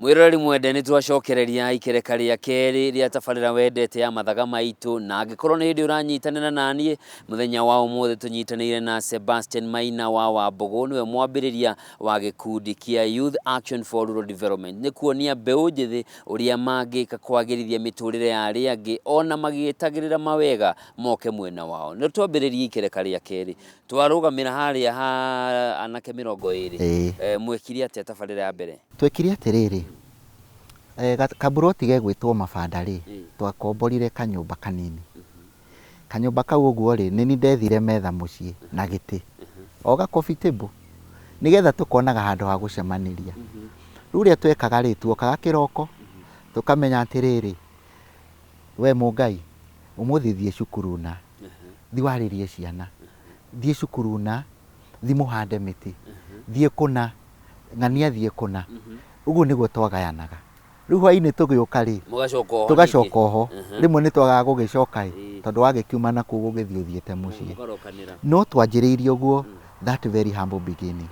Mwĩroreri mwende, nĩ twacokereria ikereka rĩa kerĩ rĩa tabarĩra wendete ya Mathaga Maitũ, na angĩkorwo nĩ hĩndĩ ũranyitanĩra naniĩ, mũthenya wa ũmũthĩ tũnyitanĩire na Sebastian Maina wa Wambũgũ, nĩwe mwambĩrĩria wa gĩkundi kĩa Youth Action for Rural Development. Nĩ kuonia mbeũ njĩthĩ ũrĩa mangĩka kwagĩrithia mĩtũrĩre ya arĩa angĩ ona magĩetagĩrĩra mawega moke mwena wao. Nĩ twambĩrĩrie ikereka rĩa kerĩ, twarũgamĩra harĩa ha anake 20. Mwekire atĩa tabarĩra ya mbere? Twekire atĩrĩrĩ, kaburoti gegwĩtwo Mabanda rĩ, twakomborire kanyũmba kanini. Kanyũmba kau ũguo rĩ, nĩ ndethire metha mũciĩ na gĩtĩ, o ga coffee table, nĩgetha tũkonaga handũ ha gũcemanĩria. Rĩu ũrĩa twekaga rĩ, tuokaga kĩroko, tũkamenya atĩrĩrĩ, we Mũngai, ũmũthĩ thiĩ cukuru na, thiĩ warĩrie ciana, thiĩ cukuru na, thiĩ mũhande mĩtĩ, thiĩ kũna, ng'ania thiĩ kũna. Ũguo nĩguo twagayanaga. Rĩu hwainĩ tũgĩũka rĩ, Mũgacoka oho? Tũgacoka oho. Rĩmwe nĩ twagaga gũgĩcoka ĩ, tondũ wagĩkiuma na kũu ũgĩthiĩ ũthiĩte mũciĩ. Mũkarokanĩra. No twanjĩrĩirie ũguo, that very humble beginning.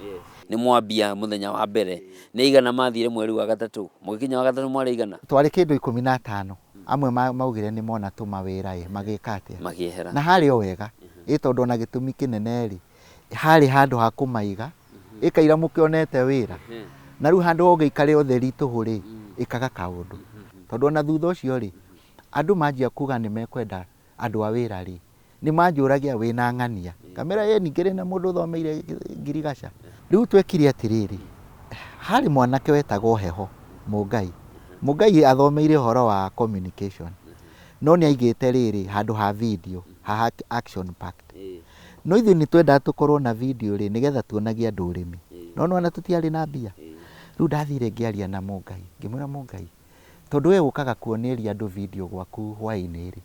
Nĩ mwambia mũthenya wa mbere, nĩ igana mathire mweri wa gatatũ? Mũgĩkinya wa gatatũ mwarĩ igana? Twarĩ kĩndũ 15. Amwe maugire nĩ mona tũmawĩra ĩ, magĩka atĩa? Makĩehera. Na harĩ o wega ĩ, tondũ ona gĩtũmi kĩnene rĩ, harĩ handũ ha kũmaiga ĩkaira mũkĩonete wĩra, na rĩu handũ ũngĩikare ũtheri tũhũ rĩ, ĩkaga kaũndũ, tondũ ona thutha ũcio rĩ, andũ manjia kuga nĩ mekwenda andũ a wĩra rĩ, nĩ manjũragia wĩna ng'ania, ngamera ĩ ningĩ na mũndũ ũthomeire ngirigaca. Rĩu twekire atĩrĩrĩ, harĩ mwanake wetagwo Heho Mũngai. Mũngai athomeire ũhoro wa communication, no nĩ aigĩte rĩrĩ handũ ha video ha action packed, no ithuĩ nĩ twendaga tũkorwo na video rĩ, nĩgetha tuonagie andũ ũrĩmi, no nĩwona tũtiarĩ na mbia. Rĩu ndathire ngĩaria na Mũngai, ngĩmwĩra, "Mũngai, tondũ we ũkaga kuoneria andũ video gwaku hwaĩ-inĩ rĩ,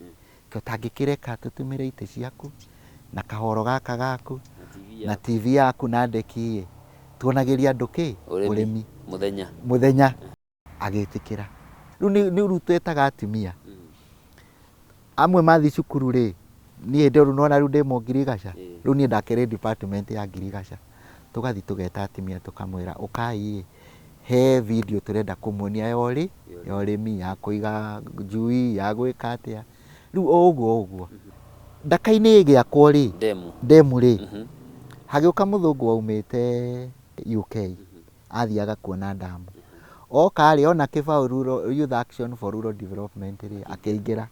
ũtangĩkĩreka tũtũmĩre itĩ ciaku na kahoro gaka gaku na TV yaku na ndeki ĩ, tuonagĩria andũ kĩ?" Ũrĩmi. Ũrĩmi. Mũthenya. Mũthenya. Agĩtĩkĩra. Rĩu nĩ rĩu twetaga atumia amwe mathiĩ cukuru rĩ, niĩ hĩndĩ ĩyo rĩu nĩwona rĩu ndĩ mũngirigaca. Rĩu niĩ ndakĩrĩ department ya ngirigaca. Tũgathiĩ tũgeta atumia, tũkamwĩra, "Ũkai ĩ, he video tũrenda kũmuonia ya ũrĩmi, ya kũiga njui, ya gwĩka atĩa." Rĩu o ũguo o ũguo ndaka-inĩ ĩgĩakwo rĩ, Ndemu. Ndemu rĩ, hagĩũka mũthũngũ waumĩte UK, athiaga kuona ndamu. Oka rĩ, ona kĩbaũ Youth Action for Rural Development rĩ, akĩingĩra,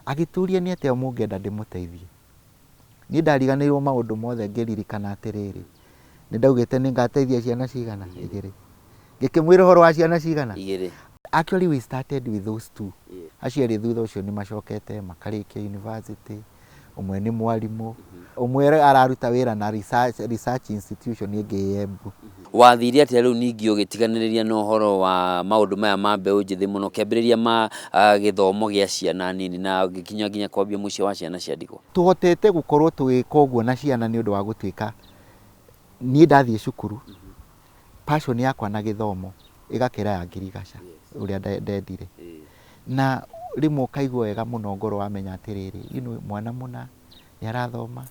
agĩtũria, "Nĩ atĩa mũngĩenda ndĩmũteithie?" Niĩ ndariganĩirwo maũndũ mothe, ngĩririkana atĩrĩrĩ, nĩ ndaugĩte nĩ ngateithia ciana cigana? Igĩrĩ. Ngĩkĩmwĩra ũhoro wa ciana cigana? Igĩrĩ. Actually, we started with those two. Acio erĩ thutha ũcio nĩ macokete makarĩkia university. Ũmwe nĩ mwarimũ, ũmwe araruta wĩra na research institution ĩngĩ ĩ Embu. Wathire atĩa rĩu ningĩ ũgĩtiganĩrĩria na ũhoro wa maũndũ maya ma mbeũ njĩthĩ mũno, ũkĩambĩrĩria ma gĩthomo gĩa ciana nini na ũgĩkinya nginya kwambia mũciĩ wa ciana cia ndigwa? Tũhotete gũkorwo tũgĩka ũguo na ciana nĩ ũndũ wa gũtuĩka niĩ ndathiĩ cukuru, passion yakwa na gĩthomo ĩgakĩra ya ngirigaca ũrĩa ndendire, na rĩmwe ũkaigua wega mũno ngoro wamenya atĩrĩrĩ, mwana mũna nĩ arathoma,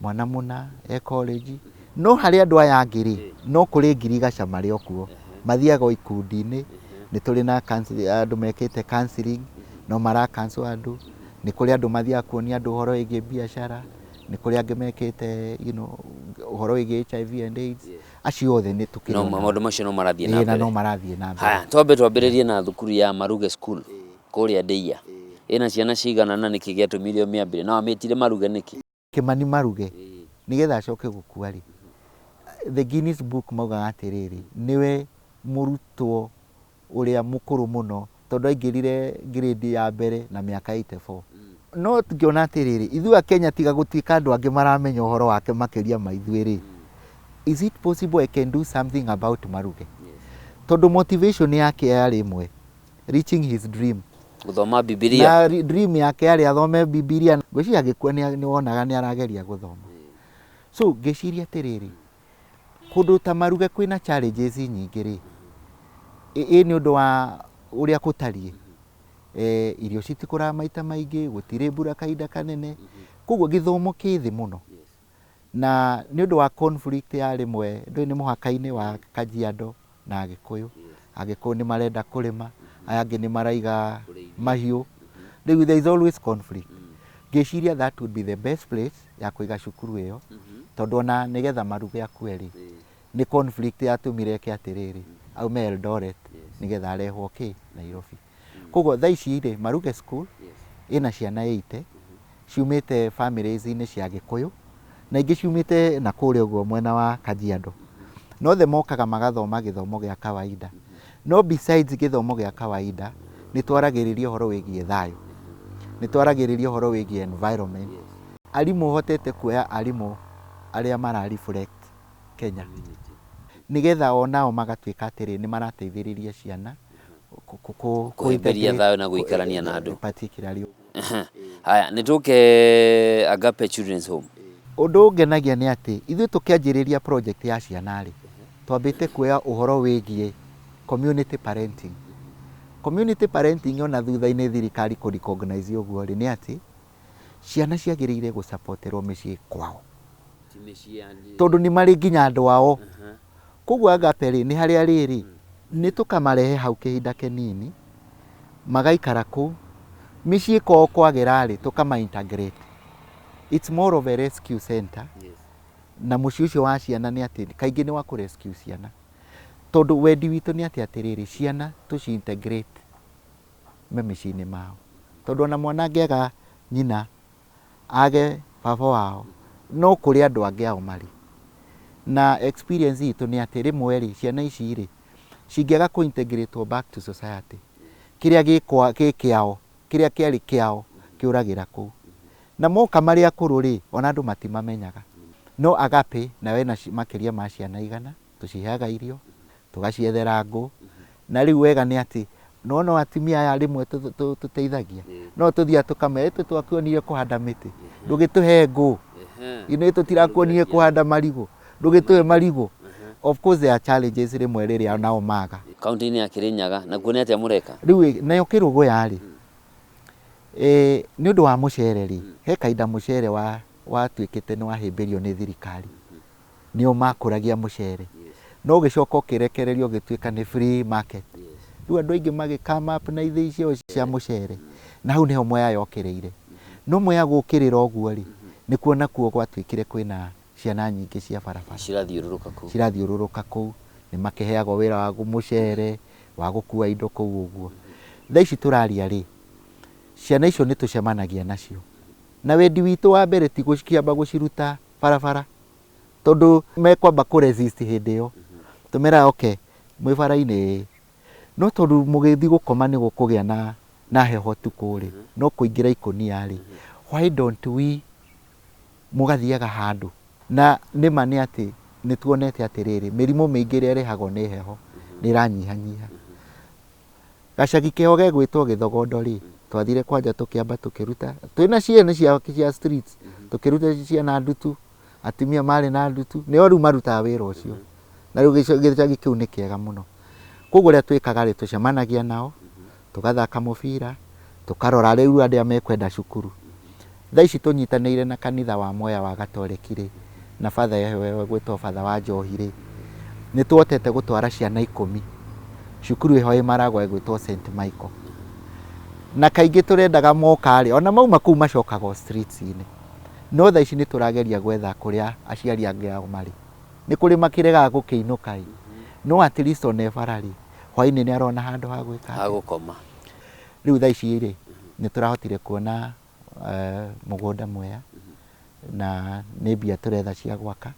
mwana mũna e college. No harĩ andũ aya angĩ rĩ, no kũrĩ ngirigaca marĩ o kuo, mathiaga o ikundi-inĩ. Nĩ tũrĩ na andũ mekĩte counseling, no mara counsel andũ. Nĩ kũrĩ andũ mathiaga kuonia andũ ũhoro wĩgiĩ biacara. Nĩ kũrĩ angĩ mekĩte ũhoro wĩgiĩ HIV and AIDS. Acio othe nĩ tũkĩrĩ No o nao. Maũndũ macio no marathiĩ na Ĩĩ, na mbere. No marathiĩ na mbere. Haya, twambe twambĩrĩrie na thukuru ya Maruge School kũrĩa Ndeiya. Ĩna ciana cigana, na nĩkĩ gĩatũmire ũmĩambĩrĩrie, na wamĩtire Maruge nĩkĩ? Kĩmani Maruge, nĩgetha acoke gũkua rĩ, the Guinness Book maugaga atĩrĩrĩ, nĩwe mũrutwo ũrĩa mũkũrũ mũno, tondũ aingĩrire grade ya mbere na mĩaka 84. No ngĩona atĩrĩrĩ, ithuĩ a Kenya, tiga gũtuĩka andũ angĩ maramenya ũhoro wake makĩria ma ithuĩ rĩ, is it possible I can do something about Maruge? Tondũ motivation yake yarĩ ĩmwe, reaching his dream. Gũthoma Bibilia. Na dream yake yarĩ athome Bibilia. Ngwĩciria agĩkua nĩ wonaga nĩ arageria gũthoma. So ngĩciria atĩrĩrĩ, kũndũ ta Maruge kwĩna challenges nyingĩ rĩ, ĩ nĩ ũndũ wa ũrĩa gũtariĩ, irio citikũraga maita maingĩ, gũtirĩ mbura kahinda kanene, koguo gĩthomo kĩ thĩ mũno. Na nĩ ũndũ wa conflict ya rĩmwe, ndũĩ nĩ mũhaka-inĩ wa Kajiado na Gĩkũyũ. Agĩkũyũ nĩ marenda kũrĩma, aya angĩ nĩ maraiga mahiũ. Rĩu there is always conflict. Ngĩciria that would be the best place ya kũiga cukuru ĩyo, tondũ ona nĩgetha Maruge akue rĩ, nĩ conflict yatũmire eke atĩrĩrĩ, aume Eldoret nĩgetha arehwo kĩ Nairobi. Koguo thaa ici rĩ, Maruge School ĩna ciana 80 ciumĩte families-inĩ cia Gĩkũyũ na ingĩ ciumĩte na kũrĩa ũguo mwena wa Kajiado. No othe mokaga magathoma gĩthomo gĩa kawaida. No besides gĩthomo gĩa kawaida, nĩ twaragĩrĩria ũhoro wĩgiĩ thayũ, nĩ twaragĩrĩria ũhoro wĩgiĩ environment. Arimũ hotete kuoya arimũ arĩa mara reflect Kenya, nĩgetha onao magatuĩka atĩrĩ nĩ marateithĩrĩria ciana Kũhĩmbĩria thayũ na gũikarania na andũ. Particularly. Haya, nĩ tũke Agape Children's Home. Ũndũ ũngenagia nĩ atĩ ithuĩ tũkĩanjĩrĩria project ya ciana rĩ, twambĩte kuoya ũhoro wĩgiĩ community parenting. Community parenting ona thutha-inĩ thirikari kũ recognize ũguo rĩ, nĩ atĩ ciana ciagĩrĩire gũcapoterwo mĩciĩ kwao, tondũ nĩ marĩ nginya andũ ao. Koguo Agape rĩ, nĩ harĩa rĩrĩ nĩ tũkamarehe hau kĩhinda kĩnini, magaikara kũu mĩciĩ kwao kwagĩra rĩ, tũkama integrate. It's more of a rescue center. Na mũciĩ ũcio wa ciana nĩ atĩ kaingĩ nĩ wa kũ rescue ciana, tondũ wendi witũ nĩ atĩ atĩrĩrĩ, ciana tũci integrate me mĩciĩ-inĩ mao, tondũ ona mwana angĩaga nyina, age baba wao, no kũrĩ andũ angĩ ao marĩ na experience itũ nĩ atĩ rĩmwe rĩ, ciana ici rĩ, cingĩaga kũ integrate back to society, kĩrĩa gĩkwa gĩ kĩao, kĩrĩa kĩarĩ kĩao kĩũragĩra kũu, na moka marĩ akũrũ rĩ, ona andũ matimamenyaga. No Agape nayo ĩna makĩria ma ciana 100, tũciheaga irio, tũgaciethera ngũ, na rĩu wega nĩ atĩ no atumia aya rĩmwe tũteithagia, no tũthiaga tũkamera, ĩtũ twakuonire kũhanda mĩtĩ, ndũgĩtũhe ngũ, ino tũtirakuonire kũhanda marigũ, ndũgĩtũhe marigũ. Of course there are challenges rĩmwe rĩrĩa nao maga. Kaunti-inĩ ya Kirinyaga nakuo nĩ atĩa mũreka? Rĩu nayo Kĩrũgũya rĩ, nĩ ũndũ wa mũcere rĩ, he kahinda mũcere watuĩkĩte nĩ wahĩmbĩrio nĩ thirikari, nĩo makũragia mũcere, no ũgĩcoka ũkĩrekererio ũgĩtuĩka nĩ free market. Rĩu andũ aingĩ magĩ come up na ithĩi ciao cia mũcere, na hau nĩho Mwea yokĩrĩire. No Mwea gũkĩrĩra ũguo rĩ, nĩkuo nakuo gwatuĩkire kwĩna ciana nyingĩ cia barabara cirathiũrũrũka kũu, cirathiũrũrũka kũu, nĩ makĩheagwo wĩra wa mũcere, wa gũkua indo kũu ũguo. Thaa ici tũraria rĩ, ciana icio nĩ tũcemanagia nacio, na wendi witũ wa mbere ti gũkĩamba gũciruta barabara, tondũ mekwamba kũ resist hĩndĩ ĩyo. Tũmeraga okay, mwĩ bara-inĩ, no tondũ mũgĩthiĩ gũkoma nĩ gũkũgĩa na heho ũtukũ rĩ, no kũingĩra ikũnia rĩ, why don't we mũgathiaga handũ? Na nĩma nĩ atĩ nĩ tuonete atĩrĩrĩ, mĩrimũ mĩingĩ ĩrĩa ĩrehagwo nĩ heho nĩ ĩranyihanyiha. Gacagi keho gegwĩtwo Gĩthogondo rĩ, twathire kwanja tũkĩamba tũkĩruta twĩna ciana cia streets, tũkĩruta ciana ndutu, atumia marĩ na ndutu, nĩo rĩu marutaga wĩra ũcio, na rĩu gĩcagi kĩu nĩ kĩega mũno. Koguo ũrĩa twĩkaga rĩ, tũcemanagia nao, tũgathaka mũbira, tũkarora rĩu arĩa mekwenda cukuru. Thaa ici tũnyitanĩire na kanitha wa Mwea wa Gatoreki rĩ, na batha gwĩtwo batha wa Njohi rĩ, nĩ tuhotete gũtwara ciana 10 cukuru ĩho ĩ Maragwa ĩgwĩtwo St Michael. Na kaingĩ tũrendaga moka rĩ, ona mauma kũu macokaga o streets-inĩ. No thaa ici nĩ tũrageria gwetha kũrĩa aciari angĩ ao marĩ. Nĩ kũrĩ makĩregaga gũkĩinũka ĩ, no at least ona e bara rĩ, hwainĩ nĩ arona handũ ha gwĩka ha gũkoma. Rĩu thaa ici rĩ, nĩ tũrahotire kuona mũgũnda Mwea, na nĩ mbia tũretha cia gwaka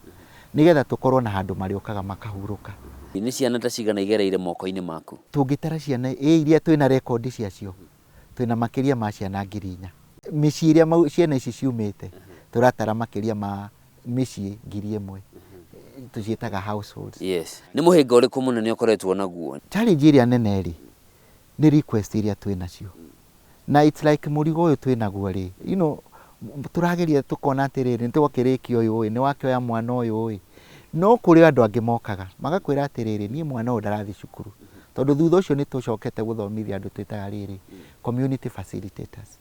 nĩgetha tũkorwo na handũ marĩũkaga makahurũka. Nĩ ciana ta cigana igereire moko-inĩ maku? Tũngĩtara ciana iria twĩna rekondi ciacio, twĩna makĩria ma ciana 4,000. Mĩciĩ ĩrĩa ciana ici ciumĩte, tũratara makĩria ma mĩciĩ 1,000, tũciĩtaga households. Yes. Nĩ mũhĩnga ũrĩkũ mũnene ũkoretwo naguo? Challenge ĩrĩa nene rĩ, nĩ request iria twĩnacio, na it's like mũrigo ũyũ twĩnaguo rĩ, tũrageria tũkona atĩrĩrĩ, nĩ twakĩrĩkia ũyũ ĩ, nĩ wakĩoya mwana ũyũ ĩ, no kũrĩ andũ angĩ mokaga magakwĩra atĩrĩrĩ, niĩ mwana ũyũ ndarathiĩ cukuru, tondũ thutha ũcio nĩ tũcokete gũthomithia andũ twĩtaga rĩrĩ community facilitators,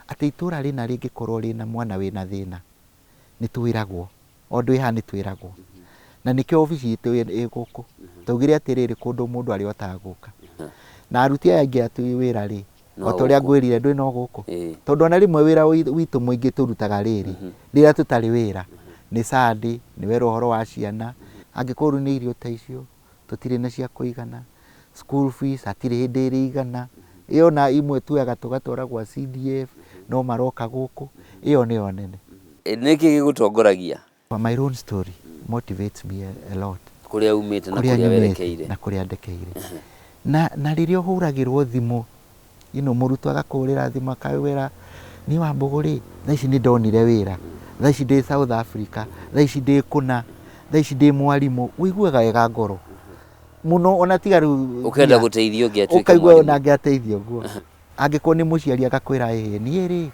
atĩ itũra rĩna rĩngĩkorwo rĩna mwana wĩna thĩna, nĩ twĩragwo, o ndũ ĩ haha nĩ twĩragwo, Na nĩkĩo obici itũ ĩ gũkũ. Twaugire atĩrĩrĩ, kũndũ mũndũ arĩhotaga gũka. Na aruti aya aingĩ a wĩra rĩ, No o ta ũrĩa gũkũ. Ngwĩrire ndwĩ no gũkũ. Tondũ ona rĩmwe wĩra witũ mũingĩ tũrutaga rĩrĩ, rĩrĩa tũtarĩ wĩra, nĩ Sunday, nĩ werwo ũhoro wa ciana, angĩkorwo rĩu nĩ irio ta icio, tũtirĩ na cia kũigana, school fees hatirĩ hĩndĩ ĩrĩ igana, ĩyo na imwe tuoyaga tũgatwara gwa CDF, no maroka gũkũ, ĩyo nĩyo nene. Nĩkĩ gĩgũtongoragia? My own story motivates me a lot. Kũrĩa umĩte na Kũrĩa kũrĩa nyumĩte werekeire. Na kũrĩa ndekeire. Na rĩrĩa ũhũragĩrwo thimũ, mũrutwo agakũhũrĩra thimũ akakwĩra, niĩ Wambũgũ rĩ, thaa ici nĩ ndonire wĩra, thaa ici ndĩ South Africa, thaa ici ndĩ kũna, thaa ici ndĩ mwarimũ, ũiguaga wega ngoro mũno, ona tiga rĩu Ũkenda mbia. Gũteithio ũngĩ atuĩke Ũkaigua mwarimũ. ona angĩateithio ũguo. Angĩkorwo nĩ mũciari agakwĩra, ĩhĩ, niĩ rĩ,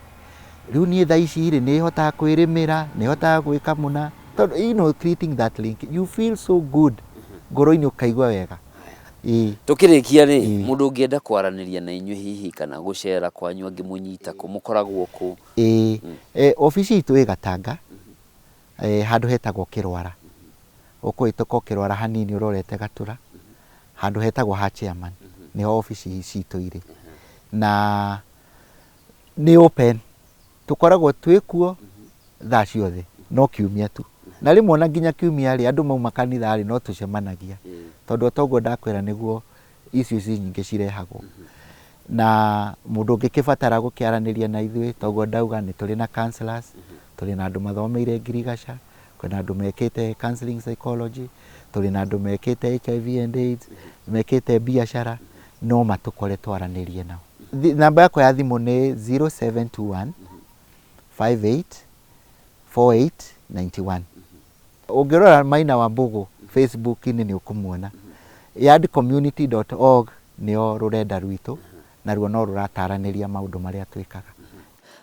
rĩu niĩ thaa ici rĩ, nĩ hotaga kwĩrĩmĩra, nĩ hotaga gwĩka mũna, tondũ creating that link, you feel so good ngoro-inĩ, ũkaigua wega. Ĩĩ. Tũkĩrĩkia rĩ, mũndũ ũngĩenda kwaranĩria na inyuĩ hihi kana gũcera kwanyu angĩmũnyita kũ? Mũkoragwo kũ? Ĩĩ, obici itũ ĩ Gatanga, handũ hetagwo Kĩrwara. Ũkũhĩtũka o Kĩrwara hanini ũrorete Gatũra, handũ hetagwo ha chairman, nĩho obici citũ irĩ. Na nĩ open, tũkoragwo twĩ kuo thaa ciothe, no kiumia tu. Na rĩmwe ona nginya kiumia rĩ, andũ mauma kanitha rĩ, no tũcemanagia. Tondũ o ta ũguo ndakwĩra nĩguo issues nyingĩ cirehagwo. Na mũndũ ũngĩkĩbatara gũkĩaranĩria na ithuĩ, toguo ndauga nĩ tũrĩ na counselors, tũrĩ na andũ mathomeire ngirigaca, kwĩna andũ mekĩte counseling psychology, tũrĩ na andũ mekĩte HIV and AIDS, mekĩte biacara, no matũkore twaranĩrie nao. Namba yakwa ya thimũ nĩ 0721 58 48 91. Ũngĩrora Maina Wambũgũ Facebook-inĩ nĩ ũkũmuona. Yardcommunity.org nĩyo rũrenda rwitũ, naruo no rũrataranĩria maũndũ marĩa twĩkaga.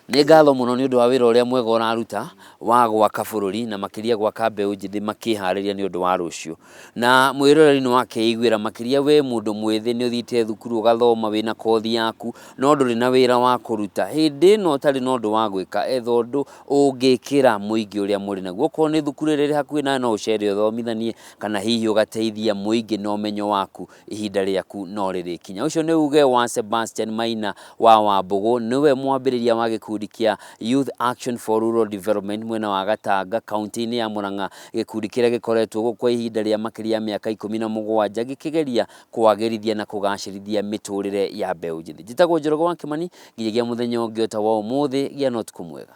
Nĩ ngatho mũno nĩ ũndũ wa wĩra ũrĩa mwega ũraruta wa gwaka bũrũri na makĩria gwaka mbeũ njĩthĩ makĩharĩria nĩ ũndũ wa rũciũ. Na mwĩroreri nĩ wakĩiguĩra, makĩria we mũndũ mwĩthĩ, nĩ ũthiĩte thukuru ũgathoma wĩna kothi yaku no ndũrĩ na wĩra wa kũruta. Hĩndĩ ĩno ũtarĩ na ũndũ wa gwĩka, etha ũndũ ũngĩkĩra mũingĩ ũrĩa mũrĩ naguo. Okorwo nĩ thukuru ĩrĩa ĩrĩ hakuhĩ nawe, no ũcere ũthomithanie kana hihi ũgateithia mũingĩ na ũmenyo waku, ihinda rĩaku no rĩrĩkinya. Ũcio nĩ uge wa Sebastian Maina wa Wambũgũ, nĩwe mwambĩrĩria wa gĩkundi kĩa Youth Action for Rural Development mwena wa Gatanga, kaunti-inĩ ya Murang'a, gĩkundi kĩrĩa gĩkoretwo gũkũ kwa ihinda rĩa makĩria ya mĩaka 17 gĩkĩgeria kwagĩrithia na kũgacĩrithia mĩtũrĩre ya mbeũ njĩthĩ. Njĩtagwo Njoroge wa Kĩmani, nginyagia mũthenya ũngĩ o ta wa ũmũthĩ, gĩa na ũtukũ mwega.